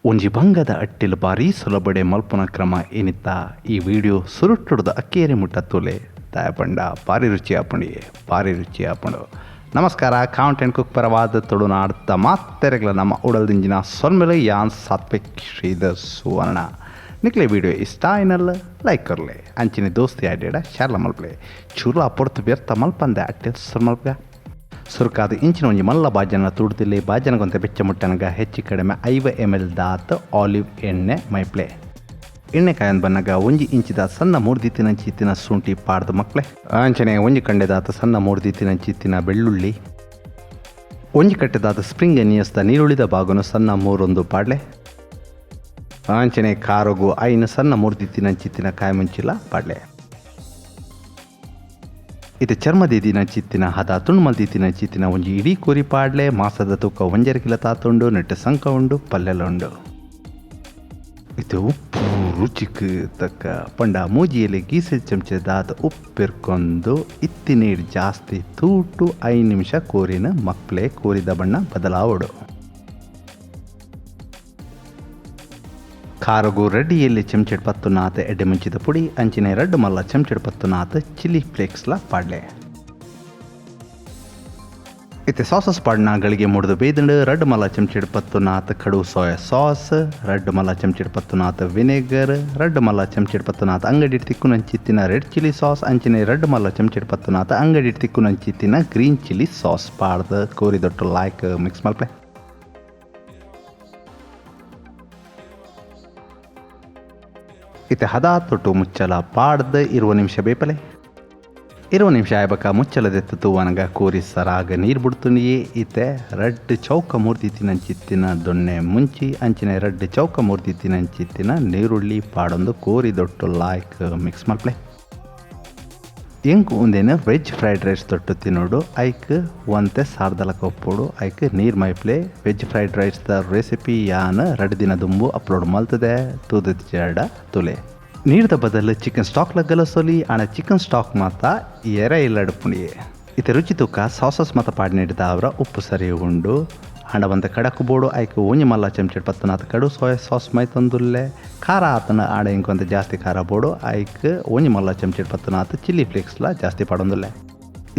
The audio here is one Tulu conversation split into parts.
ಒಂಜಿ ಬಂಗದ ಅಟ್ಟಿಲ್ ಬಾರಿ ಸುಲಭಡೆ ಮಲ್ಪುನ ಕ್ರಮ ಇನಿತ ಈ ವಿಡಿಯೋ ಸುರುಟ್ಟುಡ್ದು ಅಕ್ಕೇರಿ ಮುಟ್ಟ ತೂಲೆ ದಾಯೆ ಪಂಡ ಬಾರಿ ರುಚಿ ಆಪುಂಡು ಬಾರಿ ರುಚಿ ಆಪುಂಡು. ನಮಸ್ಕಾರ, count and cook ಪರವಾದ ತುಳುನಾಡ್ದ ಮಾತೆರೆಗ್ಲ ನಮ್ಮ ಉಡಲ್ದಿಂಜಿನ ಸೊಲ್ಮೆಲು. ಯಾನ್ ಸಾತ್ವಿಕ್ ಶ್ರೀಧರ್ ಸುವರ್ಣ. ನಿಕ್ಲೆ ವಿಡಿಯೋ ಇಷ್ಟ ಆಯ್ನಲ್ಲ ಲೈಕ್ ಕೊರ್ಲೆ, ಅಂಚಿನ ದೋಸ್ತಿ ಆಡ್ಯಾಡ ಶೇರ್ಲ ಮಲ್ಪಲೆ. ಚೂರ್ಲ ಪೊರ್ತು ವ್ಯರ್ಥ ಮಲ್ಪಂದೆ ಅಟ್ಟಿಲ್ ಸುರು ಮಲ್ಪೆ. ಸುರುಕಾದ ಇಂಚಿನ ಒಂಜಿ ಮಲ್ಲ ಬಾಜನ ತುಡ್ದಿಲ್ಲಿ ಬಾಜನಗೊಂತೆ ಬೆಚ್ಚ ಮುಟ್ಟನಗ ಹೆಚ್ಚು ಕಡಿಮೆ 50 ml ದಾತ್ ಆಲಿವ್ ಎಣ್ಣೆ ಮೈಪ್ಲೆ. ಎಣ್ಣೆ ಕಾಯನ್ ಬನ್ನಗ ಒಂಜಿ ಇಂಚಿದ ಸಣ್ಣ ಮೂರ್ದಿತ್ತಿನ ಚಿತ್ತಿನ ಶುಂಠಿ ಪಾಡ್ದು ಮಕ್ಕಳೆ. ಅಂಚನೆ ಒಂಜಿ ಕಂಡೆದಾತ ಸಣ್ಣ ಮೂರ್ದಿತ್ತಿನ ಚಿತ್ತಿನ ಬೆಳ್ಳುಳ್ಳಿ, ಒಂಜಿ ಕಟ್ಟೆದಾದ ಸ್ಪ್ರಿಂಗ್ ಅನಿಯಸ್ದ ನೀರುಳಿದ ಬಾಗುನು ಸಣ್ಣ ಮೂರೊಂದು ಪಾಡ್ಲೆ. ಅಂಚನೆ ಖಾರಗು 5 ಸಣ್ಣ ಮೂರ್ದಿತ್ತಿನ ಚಿತ್ತಿನ ಕಾಯಿ ಮುಂಚಿಲ ಪಾಡ್ಲೆ. ಇದು ಚರ್ಮದೀದಿನ ಚಿತ್ತಿನ ಹದ ತುಂಡ್ಮಲ್ದೀತಿನ ಚಿತ್ತಿನ ಒಂಜಿ ಇಡೀ ಕೋರಿ ಪಾಡ್ಲೆ. ಮಾಸದ ತೂಕ 1.5 ಕಿಲೋ ತಾತುಂಡು, ನೆಟ್ಟು ಸಂಕ ಉಂಡು, ಪಲ್ಲೆಲ ಉಂಡು. ಇದು ಉಪ್ಪು ರುಚಿಕ್ ತಕ್ಕ ಪಂಡ ಮೂಜಿಯಲ್ಲಿ ಗೀಸೆ ಚಮಚದಾದ ಉಪ್ಪಿರ್ಕೊಂಡು ಇತ್ತಿ ನೀರು ಜಾಸ್ತಿ ತೂಟು 5 ನಿಮಿಷ ಕೋರಿನ ಮಕ್ಕಳೇ ಕೋರಿದ ಬಣ್ಣ ಬದಲಾವಡು. ಖಾರಗು ರೆಡ್ಡಿಯಲ್ಲಿ ಚೆಂಚೆಡ್ ಪತ್ತು ನಾತ ಎಡ್ಡೆ ಮುಂಚಿದ ಪುಡಿ, ಅಂಚಿನ ರಡ್ಡು ಮಲ್ಲ ಚೆಂಚೆಡ್ ಪತ್ತು ನಾತ ಚಿಲ್ಲಿ ಫ್ಲೇಕ್ಸ್ಲ ಪಾಡ್ಲೆ. ಇತ್ತೆ ಸಾಸಸ್ ಪಾಡ್ನ ಗಳಿಗೆ ಮುಡಿದು ಬೇದಂಡು. ರಡ್ಡು ಮಲ್ಲ ಚೆಂಚೆಡ್ ಪತ್ತು ನಾತ ಕಡು ಸೋಯಾ ಸಾಸ್, ರಡ್ಡು ಮಲ್ಲ ಚೆಂಚೆಡ್ ಪತ್ತು ನಾತ ವಿನೆಗರ್, ರಡ್ಡು ಮಲ್ಲ ಚೆಂಚೆಡ್ ಪತ್ತು ನಾತ ಅಂಗಡಿ ತಿಕ್ಕು ನಂಚಿತ್ತಿನ red chilli sauce, ಅಂಚಿನ ರಡ್ಡು ಮಲ್ಲ ಚೆಂಚೆಡ್ ಪತ್ತು ನಾತ ಅಂಗಡಿ ತಿಕ್ಕು ನಂಚಿತ್ತಿನ green chilli sauce ಪಾಡ್ದು ಕೋರಿ ದೊಟ್ಟು ಲೈಕ್ ಮಿಕ್ಸ್ ಮಲ್ಪಲೆ. ಇತ್ತೆ ಹದಾ ತೊಟ್ಟು ಮುಚ್ಚಲ ಪಾಡ್ದು 20 ನಿಮಿಷ ಬೇಪಲೆ. 20 ನಿಮಿಷ ಆಯ್ಬಕ ಮುಚ್ಚಲದೆತ್ತು ತೂವನಗ ಕೋರಿ ಸರಾಗ ನೀರು ಬಿಡ್ತುನಿಯೇ. ಇತ್ತೆ ರಡ್ಡು ಚೌಕ ಮೂರ್ತಿ ತಿನ್ನಂಚಿತ್ತಿನ ದೊಣ್ಣೆ ಮುಂಚಿ, ಅಂಚಿನ ರಡ್ಡು ಚೌಕ ಮೂರ್ತಿ ತಿನ್ನಂಚಿತ್ತಿನ ನೀರುಳ್ಳಿ ಪಾಡೊಂದು ಕೋರಿ ದೊಟ್ಟು ಲಾಯ್ಕ್ ಮಿಕ್ಸ್ ಮಲ್ಪಲೆ. ಎಂಕ್ ಉಂದೇನು veg fried rice ತೊಟ್ಟು ತಿನ್ನೋಡು. ಐಕ್ ಒಂತೆ ಸಾರ್ದಲ ಕೊಪ್ಪೋಡು, ಐಕ್ ನೀರು ಮೈಪ್ಲೆ. Veg fried rice the recipe ಯಾನ್ 2 ದಿನ ದುಂಬು ಅಪ್ಲೋಡ್ ಮಲ್ತದೆ, ತೂದು ಜಡ ತುಲೆ. ನೀರ್ದ ಬದಲು ಚಿಕನ್ ಸ್ಟಾಕ್ ಲಗ್ಗಲ ಸೊಲಿ ಆಣ ಚಿಕನ್ ಸ್ಟಾಕ್ ಮಾತ ಎರ ಇಲ್ಲಡುಪುಣಿಯೇ. ಇತ್ತೆ ರುಚಿ ತೂಕ ಸಾಸಸ್ ಮಾತ ಪಾಡಿನಿಡ್ದ ಅವರ ಉಪ್ಪು ಸರಿ ಉಂಡು. ಹಂಡ ಬಂತ ಕಡಕು ಬೋಡು. ಐಕ್ ಒಂಜಿ ಮಲ್ಲ ಚೆಂಚೆಡ್ ಪತ್ತನಾಥ ಕಡು ಸೋಯಾ ಸಾಸ್ ಮೈ ತಂದುಲ್ಲೆ. ಖಾರ ಆತನ ಆಡ ಇಂಕೊಂತ ಜಾಸ್ತಿ ಖಾರ ಬೋಡು. ಐಕ್ ಒಂಜಿ ಮಲ್ಲ ಚೆಂಚೆಡ್ ಪತ್ತನಾಥ ಚಿಲ್ಲಿ ಫ್ಲೇಕ್ಸ್ಲ ಜಾಸ್ತಿ ಪಾಡೊಂದುಲ್ಲೆ.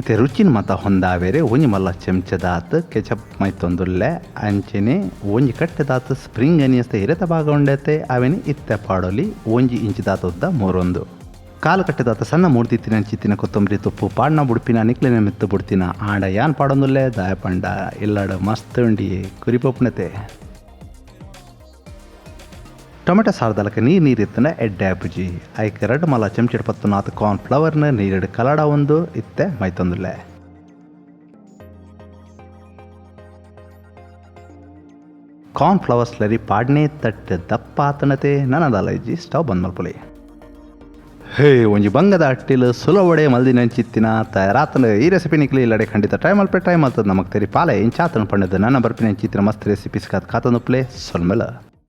ಇತ್ತೆ ರುಚಿನ ಮತ ಹೊಂದಾವೇರೆ ಒಂಜಿ ಮಲ್ಲ ಚೆಂಚದಾತ್ ಕೆಚಪ್ ಮೈ ತಂದುಲ್ಲೆ. ಅಂಚನೆ ಒಂಜಿ ಕಟ್ಟೆದಾತ್ ಸ್ಪ್ರಿಂಗ್ ಅನಿಯಸ್ತ ಹಿರೆತ ಭಾಗ ಉಂಡತೆ ಅವೆನಿ ಇತ್ತೆ ಪಾಡೊಲಿ. ಒಂಜಿ ಇಂಚಿದಾತ ಉದ್ದ ಮೂರೊಂದು ಕಾಲು ಕಟ್ಟೆದಾತ ಸಣ್ಣ ಮೂರ್ತಿ ತಿನ್ನ ಚಿತ್ತಿನ ಕೊತ್ತಂಬರಿ ತುಪ್ಪು ಪಾಡ್ನ ಬುಡ್ಪಿನ ನಿಕ್ಲೆನ ಮೆತ್ತು ಬುಡ್ತಿನ. ಆಂಡ ಯಾನ್ ಪಾಡೊಂದುಲ್ಲೆ ದಾಯ ಪಂಡ ಇಲ್ಲಡ ಮಸ್ತ್ ಉಂಡಿ ಕುರಿಪೊಪ್ಪುನತೆ. ಟೊಮೆಟೊ ಸಾರ್ದಲಕ ನೀರು ನೀರಿತ್ತನ ಎಡ್ಡೆ ಆಪುಜಿ. ಐಕ್ ರಡ್ಡು ಮಲ್ಲ ಚೆಂಚೆಡ್ ಪತ್ತು ನಾತ್ ಕಾರ್ನ್ ಫ್ಲವರ್ನ ನೀರಿಡು ಕಲಡ ಒಂದು ಇತ್ತೆ ಮೈತೊಂದುಲ್ಲೆ. Corn flour slurry ಪಾಡ್ನೆ ತಟ್ಟು ದಪ್ಪ ಆತನತೆ ನನದಲ್ಲ ಇಜ್ಜಿ ಸ್ಟವ್ ಬಂದ್ ಮಲ್ಪೊಲಿ. ಹೇ ಒಂಜಿ ಬಂಗದ ಅಟ್ಟಿಲು ಸುಲವಡೆ ಮಲ್ದಿನಂಚಿತ್ತಿನ ತಯಾರಾತನ ಈ ರೆಸಿಪಿ ನಿಕ್ಲಿ ಇಲ್ಲಡೆ ಖಂಡಿತ ಟ್ರೈ ಮಲ್ಪೆ. ಟ್ರೈ ಮಲ್ತದ ನಮಕ್ ತೆರಿ ಪಾಲೆ ಇಂಚಾತನ ಪಂಡದ ನನ್ನ ಬರ್ಪಿನ ಚಿತ್ತಿನ ಮಸ್ತ್ ರೆಸಿಪೀಸ್ ಕಾತಂದು ಪ್ಲೇ ಸೊಲ್ಮೆಲ.